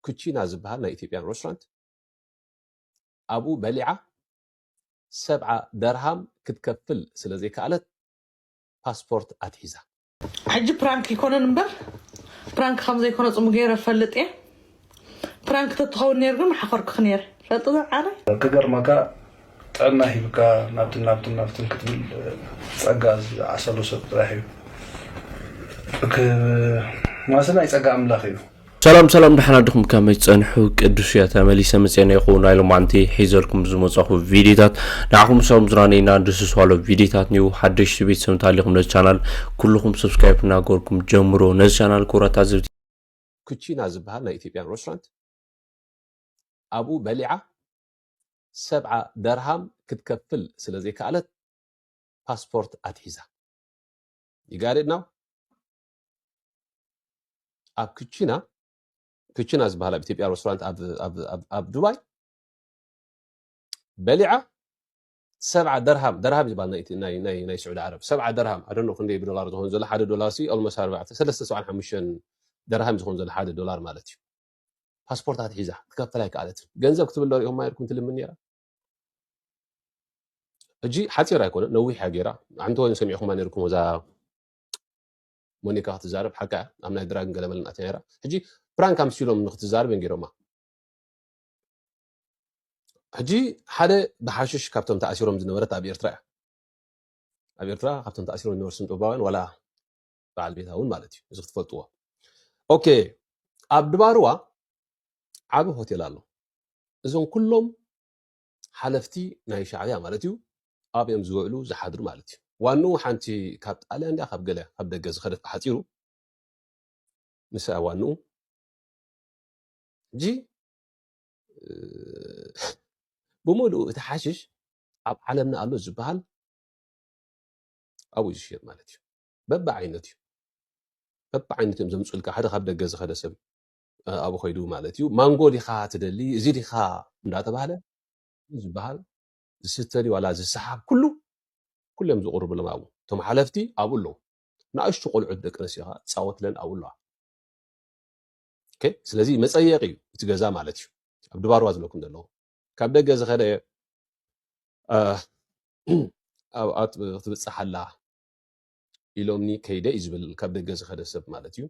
ኩቺና ዝበሃል ናይ ኢትዮጵያን ሬስቶራንት ኣብኡ በሊዓ ሰብዓ ደርሃም ክትከፍል ስለ ዘይከኣለት ፓስፖርት ኣትሒዛ። ሕጂ ፕራንክ ይኮነን እምበር ፕራንክ ከም ዘይኮነ ፅሙ ገይረ ፈልጥ እየ። ፕራንክ ተትኸውን ነይሩ ግን መሓኸርኩክ ነይረ። ፈጥ ዓረ ክገርመካ ጥዕና ሂብካ ናብትን ናብትን ናብትን ክትብል ጸጋ ዝዓሰሉ ሰብ ጥራሕ እዩ። ማስና ናይ ጸጋ ኣምላኽ እዩ። ሰላም ሰላም፣ ደሓን ኣድኹም? ከመይ ትጸንሑ? ቅዱስ እያ ተመሊሰ መጽኤና ይኹ ናይ ሎማንቲ ሒዘልኩም ዝመጻኹ ቪዲዮታት ንዓኹም ሰላም ዝራነይና ድስስዋሎ ቪዲዮታት ኒው ሓደሽቲ ቤተሰብ እንተሃሊኹም ነዚ ቻናል ኩልኹም ሰብስክራይብ እናገርኩም ጀምሮ። ነዚ ቻናል ክብረታ ዝብቲ ኩቺና ዝበሃል ናይ ኢትዮጵያን ሬስቶራንት ኣብኡ በሊዓ ሰብዓ ደርሃም ክትከፍል ስለ ዘይከኣለት ፓስፖርት ኣትሒዛ። ይጋርድ ነው ኣብ ኩቺና ኩቺና ዝበሃል ኣብ ኢትዮጵያ ሬስቶራንት ኣብ ዱባይ በሊዓ ሰብዓ ደርሃም ደርሃም ዝበሃል ናይ ስዑዲ ዓረብ ሰብዓ ደርሃም ኣደኖ ክንደይ ብዶላር ዝኸውን ዘሎ ሓደ ዶላር ሲ ኦልሞስ ኣርባዕተ ሰለስተ ሰብዓን ሓሙሽተን ደርሃም ዝኸውን ዘሎ ሓደ ዶላር ማለት እዩ። ፓስፖርት ኣትሒዛ ክትከፈል ኣይከኣለትን። ገንዘብ ክትብል ዶ ሪኢኹማ ነርኩም ትልምን ነራ። ሕጂ ሓፂር ኣይኮነ ነዊሕ እያ ገይራ። ኣንተ ወን ሰሚዕኹማ ነርኩም ወዛ ሞኒካ ክትዛረብ ሓቃ ኣብ ናይ ድራግን ገለመለን ኣትያ ነራ። ሕጂ ፕራንክ ኣምሲሎም ንክትዛረብ እዮም ገይሮማ። ሕጂ ሓደ ብሓሽሽ ካብቶም ተኣሲሮም ዝነበረት ኣብ ኤርትራ እያ። ኣብ ኤርትራ ካብቶም ተኣሲሮም ዝነበሩ ስንጡባውያን ዋላ በዓል ቤታ እውን ማለት እዩ። እዚ ክትፈልጥዎ። ኦኬ፣ ኣብ ድባርዋ ዓቢ ሆቴል ኣሎ። እዞም ኩሎም ሓለፍቲ ናይ ሻዕብያ ማለት እዩ። ኣብኦም ዝውዕሉ ዝሓድሩ ማለት እዩ። ዋንኡ ሓንቲ ካብ ጣልያን ድያ ካብ ገለ ካብ ደገ ዝኸደት ሓፂሩ ምስ ዋንኡ ሕጂ ብሙሉኡ እቲ ሓሽሽ ኣብ ዓለምና ኣሎ ዝበሃል ኣብኡ እዩ ዝሽየጥ ማለት እዩ። በብዓይነት እዩ በብዓይነት እዮም ዘምፅኡልካ። ሓደ ካብ ደገ ዝኸደ ሰብ ኣብኡ ከይዱ ማለት እዩ። ማንጎ ዲኻ ትደሊ እዚ ዲኻ እንዳተባህለ ዝበሃል ዝስተ ድዩ ዋላ ዝሰሓብ ኩሉ ኩሎም ዝቕርብሎም ኣብኡ እቶም ሓለፍቲ ኣብኡ ኣለዉ። ንኣሽቱ ቆልዑት ደቂ ኣንስትዮ ከዓ ዝፃወትለን ኣብኡ ኣለዋ። ስለዚ መፀየቂ እዩ እቲ ገዛ ማለት እዩ። ኣብ ድባርዋ ዝለኩም ዘለዉ ካብ ደገ ዝኸደ ኣብኣ ክትብፅሓላ ኢሎምኒ ከይደ እዩ ዝብል ካብ ደገ ዝኸደ ሰብ ማለት እዩ።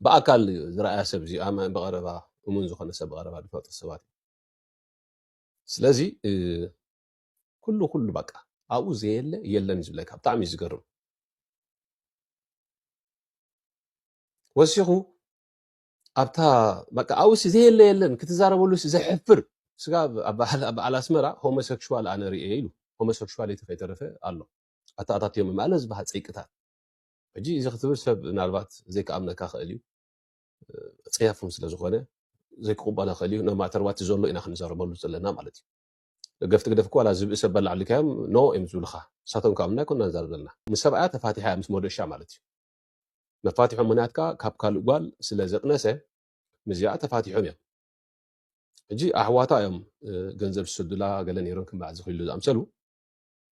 ብኣካል ዝረኣያ ሰብ እዚ ኣማን ብቐረባ እሙን ዝኾነ ሰብ ብቐረባ ዝፈልጦ ሰባት እዩ። ስለዚ ኩሉ ኩሉ በቃ ኣብኡ ዘየለ የለን እዩ ዝብለካ። ብጣዕሚ እዩ ዝገርም። ወሲኹ ኣብታ በቃ ኣብኡሲ ዘየለ የለን ክትዛረበሉሲ ዘሕፍር ስጋ ኣብ በዓል ኣስመራ ሆሞሴክሹዋል ኣነ ርእየ ኢሉ ሆሞሴክሹዋሊቲ ከይተረፈ ኣሎ ኣተኣታትዮም ማለ ዝበሃል ፀይቅታት ሕጂ እዚ ክትብል ሰብ ምናልባት ዘይክኣምነካ ክእል እዩ ፀያፍም ስለዝኾነ ዘይክቕበሎ ክእል እዩ። ነማተርዋት ዘሎ ኢና ክንዛረበሉ ዘለና ማለት እዩ። ደገፍቲ ግደፍ እኮ ዋላ ዝብኢ ሰብ በላዕ ልካዮም ኖ እዮም ዝብልካ። ንሳቶም ካብ ምና ኮና ንዛረብ ዘለና ምስ ሰብኣያ ተፋቲሓ ምስ ሞደሻ ማለት እዩ። መፋቲሖ ምክንያትካ ካብ ካልእ ጓል ስለ ዘጥነሰ ምስዚኣ ተፋቲሖም እዮም። ሕጂ ኣሕዋታ እዮም ገንዘብ ዝሰዱላ ገለ ነይሮም ከም በዓል ዝኽሉ ዝኣምሰሉ።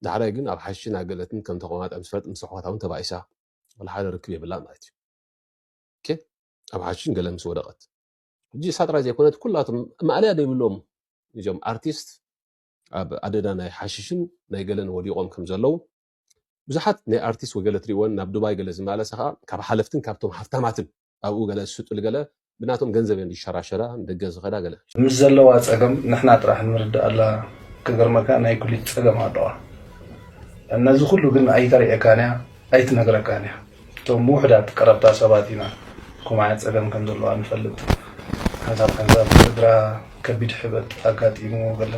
ዳሕራይ ግን ኣብ ሓሽሽ እናገለትን ከም ተቆማጠ ምስ ፈለጥ ምስ ኣሕዋታ እውን ተባኢሳ ወላ ሓደ ርክብ የብላ ማለት እዩ። ኣብ ሓሽሽን ገለ ምስ ወደቐት ሕጂ እሳ ጥራይ ዘይኮነት ኩላቶም ማእለያ ዘይብሎም እዞም ኣርቲስት ኣብ ኣደዳ ናይ ሓሽሽን ናይ ገለን ወዲቖም ከም ዘለዉ ብዙሓት ናይ ኣርቲስት ወገለ ትሪእወን ናብ ዱባይ ገለ ዝመላለሳ ከዓ ካብ ሓለፍትን ካብቶም ሃፍታማትን ኣብኡ ገለ ዝስጡል ገለ ብናቶም ገንዘብ እየን ዝሸራሸራ ንደገ ዝኸዳ ገለ ምስ ዘለዋ ፀገም ንሕና ጥራሕ ንርድኣላ። ክገርመካ ናይ ኩሊት ፀገም ኣለዋ። ነዚ ኩሉ ግን ኣይተርእየካን እያ ኣይትነግረካን እያ። እቶም ውሕዳት ቀረብታ ሰባት ኢና ከምኡ ዓይነት ፀገም ከም ዘለዋ ንፈልጥ። ሓንሳብ ሓንሳብ ስድራ ከቢድ ሕበጥ ኣጋጢምዎ ገለ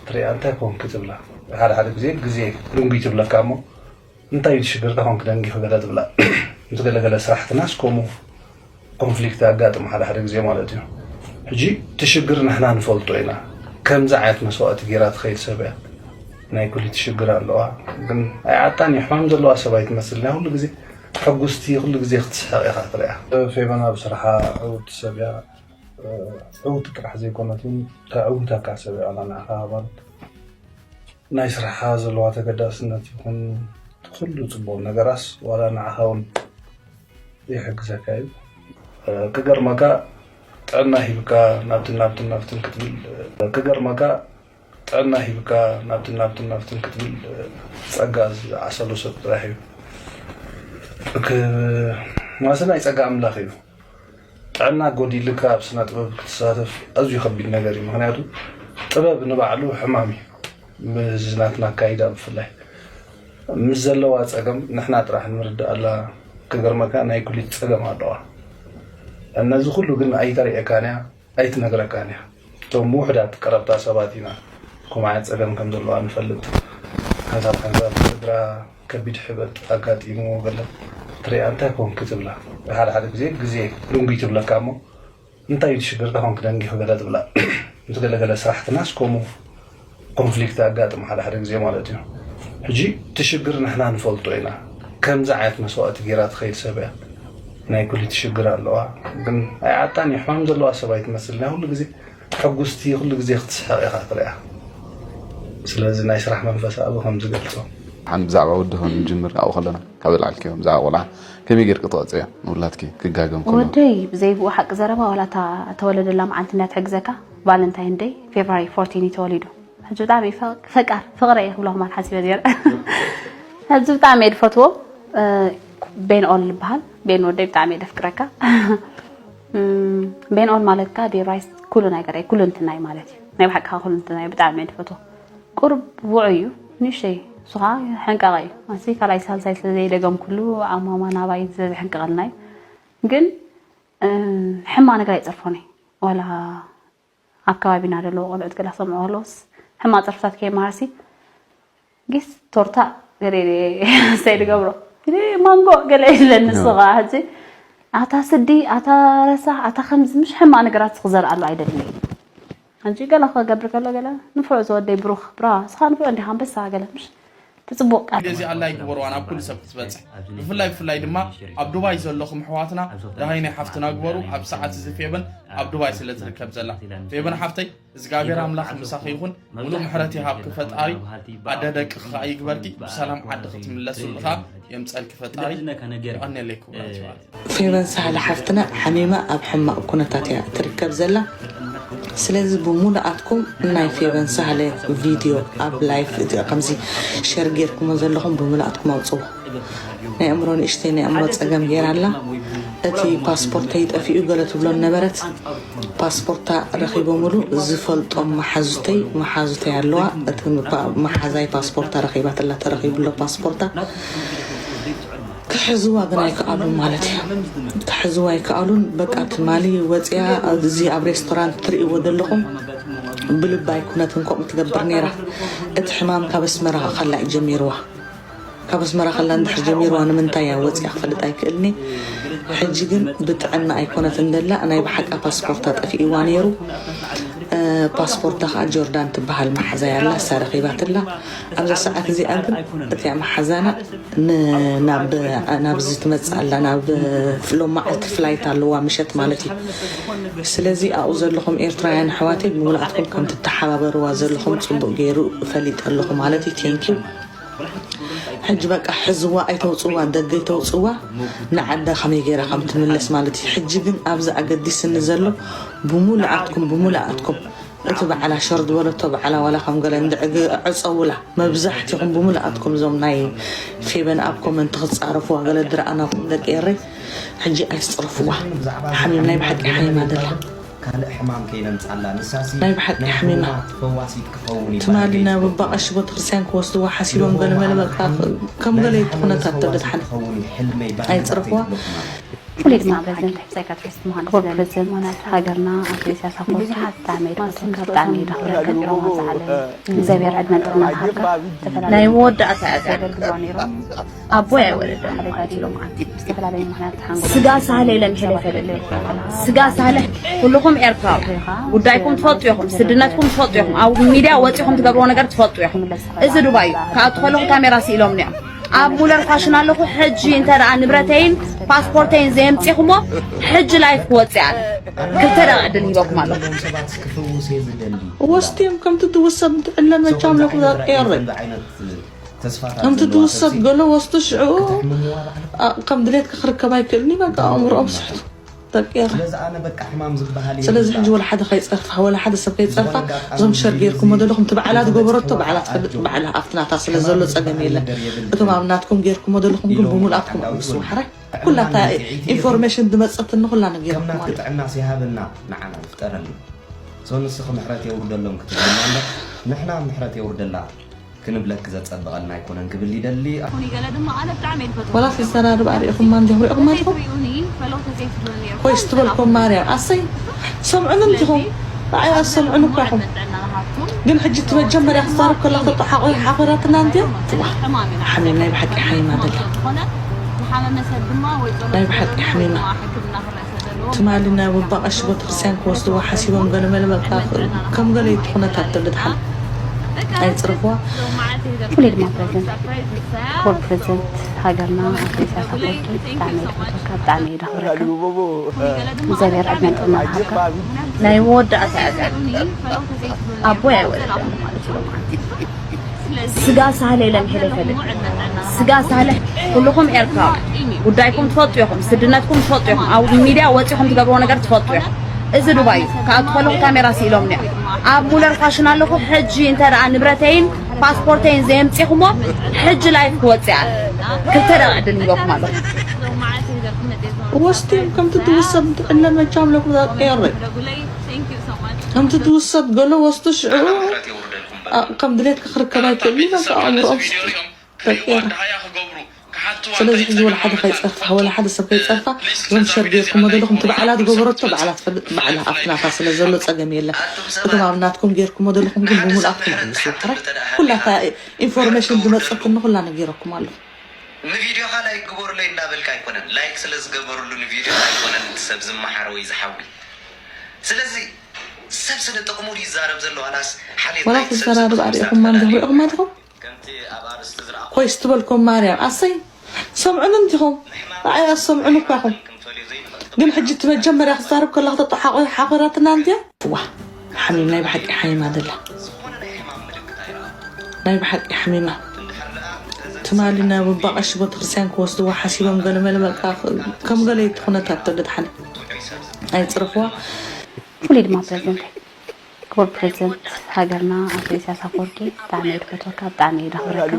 ትሪኣ እንታይ ኮንኪ ትብላ። ሓደ ሓደ ግዜ ግዜ ድንጉይ ትብለካ እሞ እንታይ እዩ ሽግርካ ኮንክ ደንጊ ክገለ ትብላ ምስ ገለገለ ስራሕትናስ ከምኡ ኮንፍሊክት ኣጋጥም ሓደ ሓደ ግዜ ማለት እዩ። ሕጂ እቲ ሽግር ንሕና ንፈልጦ ኢና። ከምዚ ዓይነት መስዋእቲ ገይራ ትኸይድ ሰብ እያ። ናይ ኩሊት ሽግር ኣለዋ ግን ኣይዓጣን እዩ። ሕማም ዘለዋ ሰብ ኣይትመስል ናይ ኩሉ ግዜ ሕጉስቲ ኩሉ ግዜ ክትስሕቕ ኢኻ ትሪኣ። ፌቨን ኣብ ስርሓ ዕውቲ ሰብ እያ። ዕውቲ ጥራሕ ዘይኮነት እውን ተዕውተካ ሰብ እያ ዋላ ንዓኻ ኣባል ናይ ስራሓ ዘለዋ ተገዳስነት ይኹን ኩሉ ፅቡቕ ነገራስ ዋላ ንዓኻ እውን ይሕግዘካ እዩ። ክገርመካ ጥዕና ሂብካ ናብትን ናብትን ናብትን ክትብል ክገርመካ፣ ጥዕና ሂብካ ናብትን ናብትን ናብትን ክትብል ጸጋ ዝዓሰሎ ሰብ ጥራሕ እዩ። ማሰ ናይ ጸጋ ኣምላኽ እዩ። ጥዕና ጎዲልካ ኣብ ስነ ጥበብ ክትሳተፍ ኣዝዩ ከቢድ ነገር እዩ። ምክንያቱ ጥበብ ንባዕሉ ሕማም እዩ። ምስ ናትና ኣካይዳ ብፍላይ ምስ ዘለዋ ጸገም ንሕና ጥራሕ ንርድኣላ። ክገርመካ ናይ ኩሊት ጸገም ኣለዋ። ነዚ ኩሉ ግን ኣይተርእየካን እያ፣ ኣይትነግረካን እያ። እቶም ውሕዳት ቀረብታ ሰባት ኢና። ኮማያ ጸገም ከም ዘለዋ ንፈልጥ። ሓንሳብ ሓንሳብ ስድራ ከቢድ ሕበጥ ኣጋጢምዎ ገለ ትሪኣ፣ እንታይ ኮንኪ ትብላ። ሓደ ሓደ ግዜ ግዜ ድንጉይ ትብለካ እሞ እንታይ እዩ ሽግርካ ኮንክ ደንጊ ክገለ ትብላ። ምስ ገለገለ ስራሕትናስ ከምኡ ኮንፍሊክት ኣጋጥም ሓደ ሓደ ግዜ ማለት እዩ። ሕጂ እቲ ሽግር ንሕና ንፈልጦ ኢና። ከምዚ ዓይነት መስዋእቲ ገይራ ትኸይድ ሰብ እያ። ናይ ኩሊት ሽግር ኣለዋ፣ ግን ኣይዓጣን እዩ። ሕማም ዘለዋ ሰብ ኣይትመስል። ናይ ኩሉ ግዜ ሕጉስቲ፣ ኩሉ ግዜ ክትስሕቕ ኢኻ ትሪኣ። ስለዚ ናይ ስራሕ መንፈሳ ኣብ ከምዚ ገልጾ። ሓን ብዛዕባ ወዲ ኾን ንጅምር ኣብኡ ከለና ካብ ልዓልኪ ብዛዕባ ቆልዓ ከመይ ጌርኪ ትቐጽዮ ንውላድኪ ክጋገም ከሎ? ወደይ ብዘይብኡ ሓቂ ዘረባ ዋላ እታ ተወለደላ መዓልቲ እንድያ ትሕግዘካ። ቫለንታይን ደይ ፌብራሪ ፎርቲን እዩ ተወሊዱ። ሕጂ ብጣዕሚ ፈ- ፈቃር ፍቕረ እየ ክብሎ ክማን ሓሲበ ነይረ። ሕጂ ብጣዕሚ እየ ዝፈትዎ። ቤን ኦል ይበሃል። ቤን ወደይ ብጣዕሚ እየ ደፍቅረካ። ቤን ኦል ማለት ካ ዴራይስ ኩሉ ነገር እዩ፣ ኩሉ እንትናይ ማለት እዩ። ናይ ብሓቂ ኩሉ እንትናይ ብጣዕሚ እየ ዝፈትዎ። ቁሩብ ውዑይ እዩ፣ ንእሽተይ እሱ ኸዓ ሕንቃቐ እዩ። ኣዚ ካልኣይ ሳልሳይ ስለ ዘይደገምኩሉ ኣማማ ናባይ ስለ ዘሕንቅቐልና እዩ። ግን ሕማ ነገር ኣይጸርፎን እዩ። ዋላ ኣብ ከባቢና ዘለዉ ቆልዑት ገላ ሰምዑ ኣለውስ ሕማ ጸርፍታት ከይመሃርሲ ጊስ ቶርታ ገለ ሰይ ድገብሮ ማንጎ ገለ ኢለ ንሱ ኸዓ ሕጂ ኣታ ስዲ ኣታ ረሳሕ ኣታ ከምዚ ምሽ ሕማ ነገራት ክዘርኣሉ ኣይደልን። ሕጂ ገለ ክገብር ከሎ ገለ ንፉዕ ዝወደይ ብሩኽ ብራ ስኻ ንፉዕ እንዲኻ ኣንበሳ ገለ ምሽ ትጽቡቕ ቃል። እዚ ኣላ ይግበርዋ ናብ ኩሉ ሰብ ክትበጽሕ ብፍላይ ብፍላይ ድማ ኣብ ዱባይ ዘለኹም ኣሕዋትና ደሃይ ናይ ሓፍትና ግበሩ። ኣብ ሰዓት እዚ ፌበን ኣብ ዱባይ ስለ ትርከብ ዘላ ፌበን ሓፍተይ እግዚኣብሔር ኣምላኽ ምሳኺ ይኹን። ሙሉእ ምሕረት ይሃብኪ ፈጣሪ። ኣደ ደቂ ኸዓ ይግበርኪ። ብሰላም ዓዲ ክትምለስሉ ኸዓ የምፀልኪ ፈጣሪ። የቐንየለይ ክቡራት ኣሕዋት። ፌቨን ሳህለ ሓፍትና ሓሚማ ኣብ ሕማቕ ኩነታት እያ ትርከብ ዘላ። ስለዚ ብሙሉኣትኩም ናይ ፌቨን ሳህለ ቪድዮ ኣብ ላይፍ እቲ ከምዚ ሸር ጌርኩሞ ዘለኹም ብሙሉኣትኩም ኣውፅዎ። ናይ ኣእምሮ ንእሽተይ ናይ ኣእምሮ ጸገም ጌራ ኣላ። እቲ ፓስፖርተይ ጠፊኡ ገለ ትብሎ ነበረት። ፓስፖርታ ረኺቦምሉ ዝፈልጦም መሓዙተይ መሓዙተይ ኣለዋ። እቲ ፓ- መሓዛይ ፓስፖርታ ረኺባትላ ተረኺቡሎ ፓስፖርታ ክሕዝዋ ግን ኣይከኣሉን ማለት እዩ። ክሕዝዋ ኣይከኣሉን። በቃ ትማሊ ወፂኣ ኣብዚ ኣብ ሬስቶራንት ትርእይዎ ዘለኹም ብልባ ኣይኮነትን ከምኡ ትገብር ነይራ። እቲ ሕማም ካብ ኣስመራ ከላ እዩ ጀሚርዋ። ካብ ኣስመራ ከላ እንድሕር ጀሚርዋ ንምንታይ እያ ወፂኣ ክፈልጥ ኣይክእልኒ። ሕጂ ግን ብጥዕና ኣይኮነትን ደላ ናይ ብሓቃ ፓስፖርታ ጠፊእዋ ነይሩ። ፓስፖርታ ከዓ ጆርዳን ትበሃል መሓዛይ ኣላ እሳ ረኺባትላ። ኣብዛ ሰዓት እዚኣ ግን እቲያ መሓዛና ናብዚ ትመፅእ ኣላ ናብ ፍሎም መዓልቲ ፍላይት ኣለዋ ምሸት ማለት እዩ። ስለዚ ኣብኡ ዘለኹም ኤርትራውያን ኣሕዋተይ ብምሉኣትኩም ከም ትተሓባበርዋ ዘለኹም ፅቡቅ ገይሩ ፈሊጠ ኣለኹ ማለት እዩ። ቴንኪዩ። ሕጂ በቃ ሕዝዋ ኣይተውፅዋ ደገ ኣይተውፅዋ ንዓዳ ከመይ ገይራ ከም ትምለስ ማለት እዩ። ሕጂ ግን ኣብዚ ኣገዲስኒ ዘሎ ብሙሉኣትኩም ብሙሉኣትኩም እቲ በዓላ ሸር ዝበለቶ በዓላ ዋላ ከም ገለ እንድዕግ ዕፀውላ መብዛሕትኹም ብሙሉኣትኩም እዞም ናይ ፌበን ኣብ ኮመንት ክትፃረፍዋ ገለ ድረኣናኩም ደቂ ኤረይ ሕጂ ኣይስፅረፍዋ። ሓሚም ናይ ብሓቂ ሓሚማ ደላ ካልእ ሕማም ከይነምጻላ ንሳሲ ናይ ብሓቂ ናይ ሓሚማ። ሕሙማት ፈዋሲት ክኸውን እዩ ትማሊ ባለቤት ናብ ይገብሮ። ኣባ ቀሺ ቤተክርስትያን ክወስድዋ ሓሲቦም ገለ መለ በቃ ከም ገለ ኩነታት ተበድሓን ክኸውን እዩ ሕልመይ ባለቤት ኣይጽርፍዋ። ይገብሮ። ፍሉይ ድማ ፕሬዚደንት ሳይካትሪስት ምዃን ክቡር ፕሬዚደንት ምዃን ሃገርና ኣቶ ኢሳያስ ኣፈወርቂ ብዙሓት ብጣዕሚ እየ ዝፈትወካ፣ ብጣዕሚ እየ ዘኽብረካ። እግዚኣብሔር ዕድመን ጥዕናን ይሃብካ። ናይ መወዳእታ እያ እዚኣ። ኣቦይ ኣይወለደን ማለት እዩ። ስጋ ሳህለ ኢለ ምሕለ ፈለለ። ስጋ ሳህለ ኩልኹም ኤርትራዊ ጉዳይኩም ትፈልጡ ኢኹም፣ ስድነትኩም ትፈልጡ ኢኹም፣ ኣብ ሚድያ ወፂኹም ትገብርዎ ነገር ትፈልጡ ኢኹም። እዚ ዱባይ እዩ። ክኣቱ ከለኹ ካሜራ ስኢሎም እዮም። ኣብ ሙለር ፋሽን ኣለኹ። ሕጂ እንተ ደኣ ንብረተይን ፓስፖርተይን ዘየምፂኹሞ ሕጂ ላይፍ ክወፅእ ኣነ ክልተ ደቂቕ ዕድል ሂበኩም ኣለኹ። ወስትዮም ከምቲ ትውሰድ ትዕለን መቻም ለኩ ዛቀየረ። ከምቲ ትውሰድ ገሎ ወስዱ ሽዑ፣ አ፣ ከም ድሌትካ ክርከብ ኣይክእልኒ። በቃ ኣእምሮኦም ስሕቱ። ተቂራ። ስለዚ ኣነ በቃ ሕማም ዝበሃል የብላን። ስለዚ ሕጂ ወላ ሓደ ከይጸርፋ፣ ወላ ሓደ ሰብ ከይጸርፋ፣ ዝኾነ ኣጋጣሚ እዞም ሸር ጌርኩሞ ዘለኹም፣ እቲ በዓላ ዝገበረቶ በዓላ ትፈልጥ፣ በዓላ ኣብቲ ናታ ስለ ዘሎ ጸገም የለን። እቶም ኣብ ናትኩም ጌርኩሞ ዘለኹም ግን ብሙሉኣትኩም ኣምልሱ። ሕራይ ኩላታ ኢንፎርሜሽን ዝመጸትኒ ኩላ ነጊረኩም ኣለ። ጥዕናስ ይሃበና፣ ንዓና ይፍጠረልና። ሶ ንስኺ ምሕረት የውርደሎም ክትብልና እምበር፣ ንሕና ምሕረት የውርደላ ክንብለኪ ዘጸብቐልና ኣይኮነን ክብል ይደሊ። ወላ ክዘራርብ ኣርእኹማ እንዲኹም ሪእኹማ ዲኹም? ኮይስ ትበልኩም ማርያም ኣሰይ ሰምዑኒ እንዲኹም? ንዓይ ኣሰምዑኒ እኳ ኢኹም። ግን ሕጂ እቲ መጀመርያ ክዛረብ ከላ ተጣሓቑ ሓኾራትና እንድያ። ዋ ሓሚም ናይ ብሓቂ ሓሚማ ደላ። ናይ ብሓቂ ሓሚማ። ትማሊ ናብ ኣባ ቀሺ ቤተክርስትያን ክወስድዋ ሓሲቦም ገለመለ በቃ ከም ገለ ይትኹነት ኣትብል ድሓን ኣይፅርፍዋ። ፍሉይ ድማ ፕሬዝደንት ክቡር ፕሬዝደንት ሃገርና ኣቶ ኢሳያስ ኣፈወርቂ ብጣዕሚ እየ ዝፈትወካ፣ ብጣዕሚ እየ ዘኽብረካ። እግዚኣብሔር ዕድመን ጥዕናን ይሃብካ። ናይ መወዳእታ እያ እዚኣ። ኣቦይ ኣይወለደኒ ማለት እዩ። ስጋ ሳህለ ኢለ ምሒረ ይፈልጥ። ስጋ ሳህለ ኩልኹም ኤርትራዊ ጉዳይኩም ትፈልጡ ኢኹም፣ ስድነትኩም ትፈልጡ ኢኹም፣ ኣብ ሚድያ ወፂኹም ትገብርዎ ነገር ትፈልጡ ኢኹም። እዚ ዱባይ እዩ። ክኣቱ ከለኹ ካሜራ ስኢሎም እዮም። ኣብ ሙለር ፋሽን ኣለኹ። ሕጂ እንተ ደኣ ንብረተይን ፓስፖርተይን ዘየምፂኹሞ ሕጂ ላይፍ ክወፅእ እየ። ክልተ ደቂቕ ዕድል ሂበኩም ኣለኹ። ወስቲም ከምቲ ትውሰድ ትዕለ መቻም ለኩም ዛቀየረ ከምቲ ትውሰድ ገሎ ወስቱ ሽዑ ኣ፣ ከም ድሌትካ ክርከብ ኣይክእልን እዩ። በቃ ኣእምሮኦም ስቲ ተቀየረ። ስለዚ ሕጂ ወላ ሓደ ከይጸርፋ፣ ወላ ሓደ ሰብ ከይጸርፋ፣ እዞም ሸር ጌርኩሞ ዘለኹም፣ እቲ ባዕላ ዝገበረቶ ባዕላ ትፈልጥ፣ ባዕላ ኣብቲ ናታ ስለ ዘሎ ጸገም የለን። እቶም ኣብ ናትኩም ጌርኩሞ ዘለኹም ግን ብሙሉኣትኩም ኣምልሱ። ሕራይ ኩላታ ኢንፎርሜሽን ዝመጸትኒ ኩላ ነጊረኩም ኣለኹ። ንቪድዮኻ ላይክ ግበሩለይ እንዳበልካ ኣይኮነን፣ ላይክ ስለ ዝገበሩሉ ንቪድዮ ኣይኮነን እቲ ሰብ ዝመሓረ ወይ ዝሓዊ። ስለዚ ሰብ ስለ ጥቕሙ ድዩ ይዛረብ ዘሎ ዋላስ ሓልዮት ወላ ናይቲ ሰብ ስለ ክዘራረብ ጥቕሙ ኣርእኹማ ዝዛረብ እንዲኹም ሪእኹማ ዲኹም? ከምቲ ኣብ ኣርእስቲ ዝረኣኹ ኮይስ ትበልኩም ማርያም ኣሰይ ሰምዑኒ እንዲኹም? ንዓይ ኣሰምዑኒ እኳ ኢኹም። ግን ሕጂ እቲ መጀመርያ ክዛረብ ከላ ከተጣሓቑ ሓኾራትና እንድያ። ዋ ሓሚም ናይ ብሓቂ ሓሚማ ደላ። ናይ ብሓቂ ሓሚማ። ትማሊ ናብ ኣባ ቀሺ ቤተክርስትያን ክወስድዋ ሓሲቦም ገለመለ በቃ ከም ገለ ይትኹነት ኣትብል ድሓን ኣይፅርፍዋ። ፍሉይ ድማ ፕሬዝደንት ክቡር ፕሬዝደንት ሃገርና ኣቶ ኢሳያስ ኣፈወርቂ ብጣዕሚ እየ ዝፈትወካ፣ ብጣዕሚ እየ ዘኽብረካ።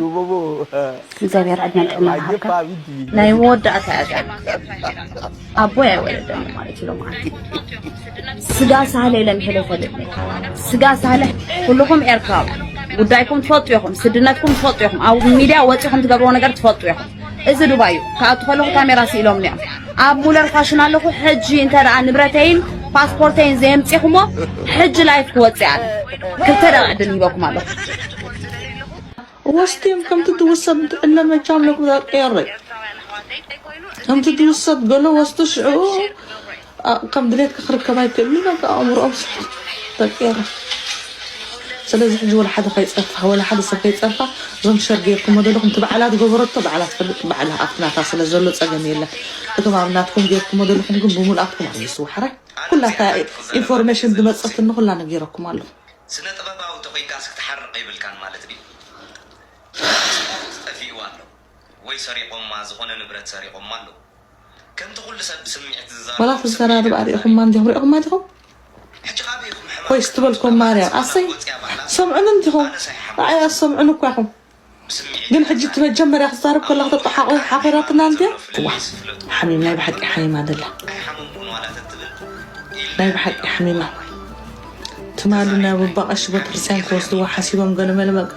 እግዚኣብሔር ዕድመን ጥዕናን ይሃብካ። ናይ መወዳእታ እያ እዚኣ። ኣቦይ ኣይወለደኒ ማለት እዩ ሎምዓንቲ። ስጋ ሳህለ ኢለ ምሒረ ይፈልጥ ነይ። ስጋ ሳህለ ኩልኹም ኤርትራዊ ጉዳይኩም ትፈልጡ ኢኹም፣ ስድነትኩም ትፈልጡ ኢኹም፣ ኣብ ሚድያ ወፂኹም ትገብርዎ ነገር ትፈልጡ ኢኹም። እዚ ዱባይ እዩ። ክኣቱ ከለኹ ካሜራ ስኢሎም እዮም። ኣብ ሙለር ፋሽን ኣለኹ። ሕጂ እንተ ደኣ ንብረተይን ፓስፖርተይን ዘየምፂኹሞ ሕጂ ላይፍ ክወፅእ እየ። ክልተ ደቂቕ ዕድል ሂበኩም ኣለኹ። ወስቲም ከምቲ ትውሰድ ትዕለ መቻም ለኩም ዛቀየረ ከምቲ ትውሰድ ገሎ ወስቱ ሽዑ ኣ፣ ከም ድሌትካ ክርከብ ኣይክእልን እዩ። በቃ ኣእምሮኦም ስሕት ተቀየረ። ስለዚ ሕጂ ወላ ሓደ ከይጸርፋ፣ ወላ ሓደ ሰብ ከይጸርፋ፣ እዞም ሸር ጌርኩሞ ዘለኹም፣ እቲ ባዕላ ዝገበረቶ ባዕላ ትፈልጥ፣ ባዕላ ኣብቲ ናታ ስለ ዘሎ ጸገም የለን። እቶም ኣብ ናትኩም ጌርኩሞ ዘለኹም ግን ብሙሉኣትኩም ኣምልሱ። ሕራይ ኩላታ ኢንፎርሜሽን ዝመጸትኒ ኩላ ነጊረኩም ኣለኹ። ስነ ጥበባዊ ተኾይንካስ ክትሓርቕ የብልካን ማለት ድዩ? ስነ ጥበባዊ ጠፊእዋ ኣሎ ወይ ሰሪቖማ፣ ዝኾነ ንብረት ሰሪቖማ ኣሎ። ከምቲ ኩሉ ሰብ ብስምዒት ዝዛረብ ወላ ሰብ ትዘራርብ ኣርእኹማ እንዲኹም ሪእኹማ ዲኹም? ሕጂ ካበይ ኢኹም ሕማም ኮይስ ትበልኩም ማርያም ኣሰይ ሰምዑኒ እንዲኹም? ኣነ ሳይሓም ንዓይ ኣሰምዑኒ እኳ ኢኹም። ብስምዒት ግን ሕጂ እቲ መጀመርያ ክዛረብ ከላ ከተጣሓቑ ሓፈራትና እንዲያ? ዋ ሓሚም ናይ ብሓቂ ሓሚማ ደላ። ኣይሓመምኩን ዋላ ተትብል ኢልና ናይ ብሓቂ ሓሚማ። ትማሊ ናብ ኣባ ቀሺ ቤተክርስትያን ክወስድዋ ሓሲቦም ገለመለ በቃ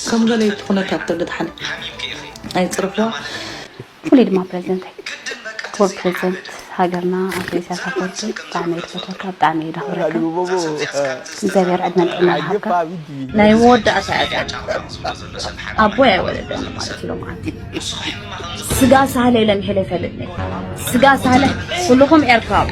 ከም ገለ ይትኹነት ኣትብል ድሓን ኣይፅርፍዋ። ፍሉይ ድማ ፕሬዝደንተይ ክቡር ፕሬዝደንት ሃገርና ኣቶ ኢሳያስ ኣፈወርቂ ብጣዕሚ እየ ዝፈትወካ፣ ብጣዕሚ እየ ዘኽብረካ። እግዚኣብሔር ዕድመን ጥዕናን ይሃብካ። ናይ መወዳእታ እያ እዚኣ። ኣቦይ ኣይወለደኒ ማለት እዩ ሎምዓንቲ። ስጋ ሳህለ ኢለ ምሒረ ይፈልጥ ነይ። ስጋ ሳህለ ኩልኹም ኤርትራዊ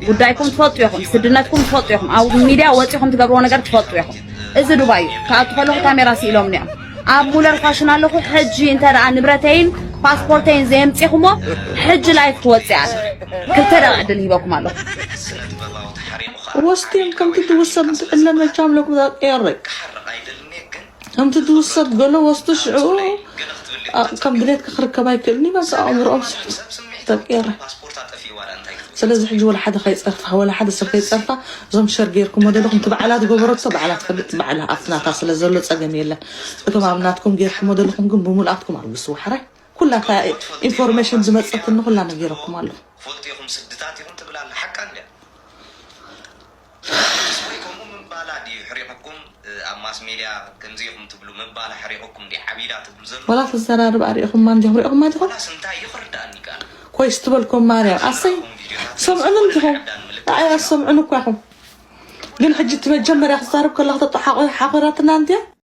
ጉዳይኩም ትፈልጡ ኢኹም፣ ስድነትኩም ትፈልጡ ኢኹም፣ ኣብ ሚድያ ወፂኹም ትገብርዎ ነገር ትፈልጡ ኢኹም። እዚ ዱባይ እዩ። ክኣቱ ከለኹ ካሜራ ስኢሎም እዮም። ኣብ ሙለር ፋሽን ኣለኹ። ሕጂ እንተ ደኣ ንብረተይን ፓስፖርተይን ዘየምፂኹሞ ሕጂ ላይፍ ክወፅእ እየ። ክልተ ደቂቕ ዕድል ሂበኩም ኣለኹ። ወስቲም ከምቲ ትውሰድ ትዕለ መቻም ለኩም ዛቀየረ ከምቲ ትውሰድ ገሎ ወስቱ ሽዑ ኣ፣ ከም ድሌትካ ክርከብ ኣይክእልን እዩ። በቃ ኣእምሮኦም ስሕት ተቀየረ። ስለዚ ሕጂ ወላ ሓደ ከይፀርፋ፣ ወላ ሓደ ሰብ ከይፀርፋ፣ እዞም ሸር ጌርኩሞ ዘለኹም፣ እቲ ባዕላ ዝገበረቶ ባዕላ ትፈልጥ፣ ባዕላ ኣብቲ ናታ ስለ ዘሎ ፀገም የለን። እቶም ኣብ ናትኩም ጌርኩሞ ዘለኹም ግን ብሙሉኣትኩም ኣልግሱ። ዋሕራይ ኩላ እታ ኢንፎርሜሽን ዝመፀትኒ ኩላ ነጊረኩም ኣለኹ። ፈልጡ ኢኹም፣ ስድታት ኢኹም ትብል ኣላ። ሓቃ እንድያ። ወይ ከምኡ ምባላ ድዩ ሕሪቕኩም? ኣብ ማስ ሜድያ ከምዚ ኢኹም ትብሉ ምባላ ሕሪቕኩም ድዩ? ሓቢዳ ትብሉ ዘሎ ወላ ተዘራርብ ኣሪእኹማ እንዲኹም ሪእኹማ ዲኹም ዋላስ እንታይ እዩ ክርዳእኒ ይከኣል? ኮይስ ትበልኩም ማርያም ኣሰይ ሰምዑን እንዲኹም ኣይ ኣሰምዑን እኳ ኢኹም ግን ሕጂ እቲ መጀመርያ ክዛረብ ከላ ክተጠሓቆ ሓኾራትና እንድያ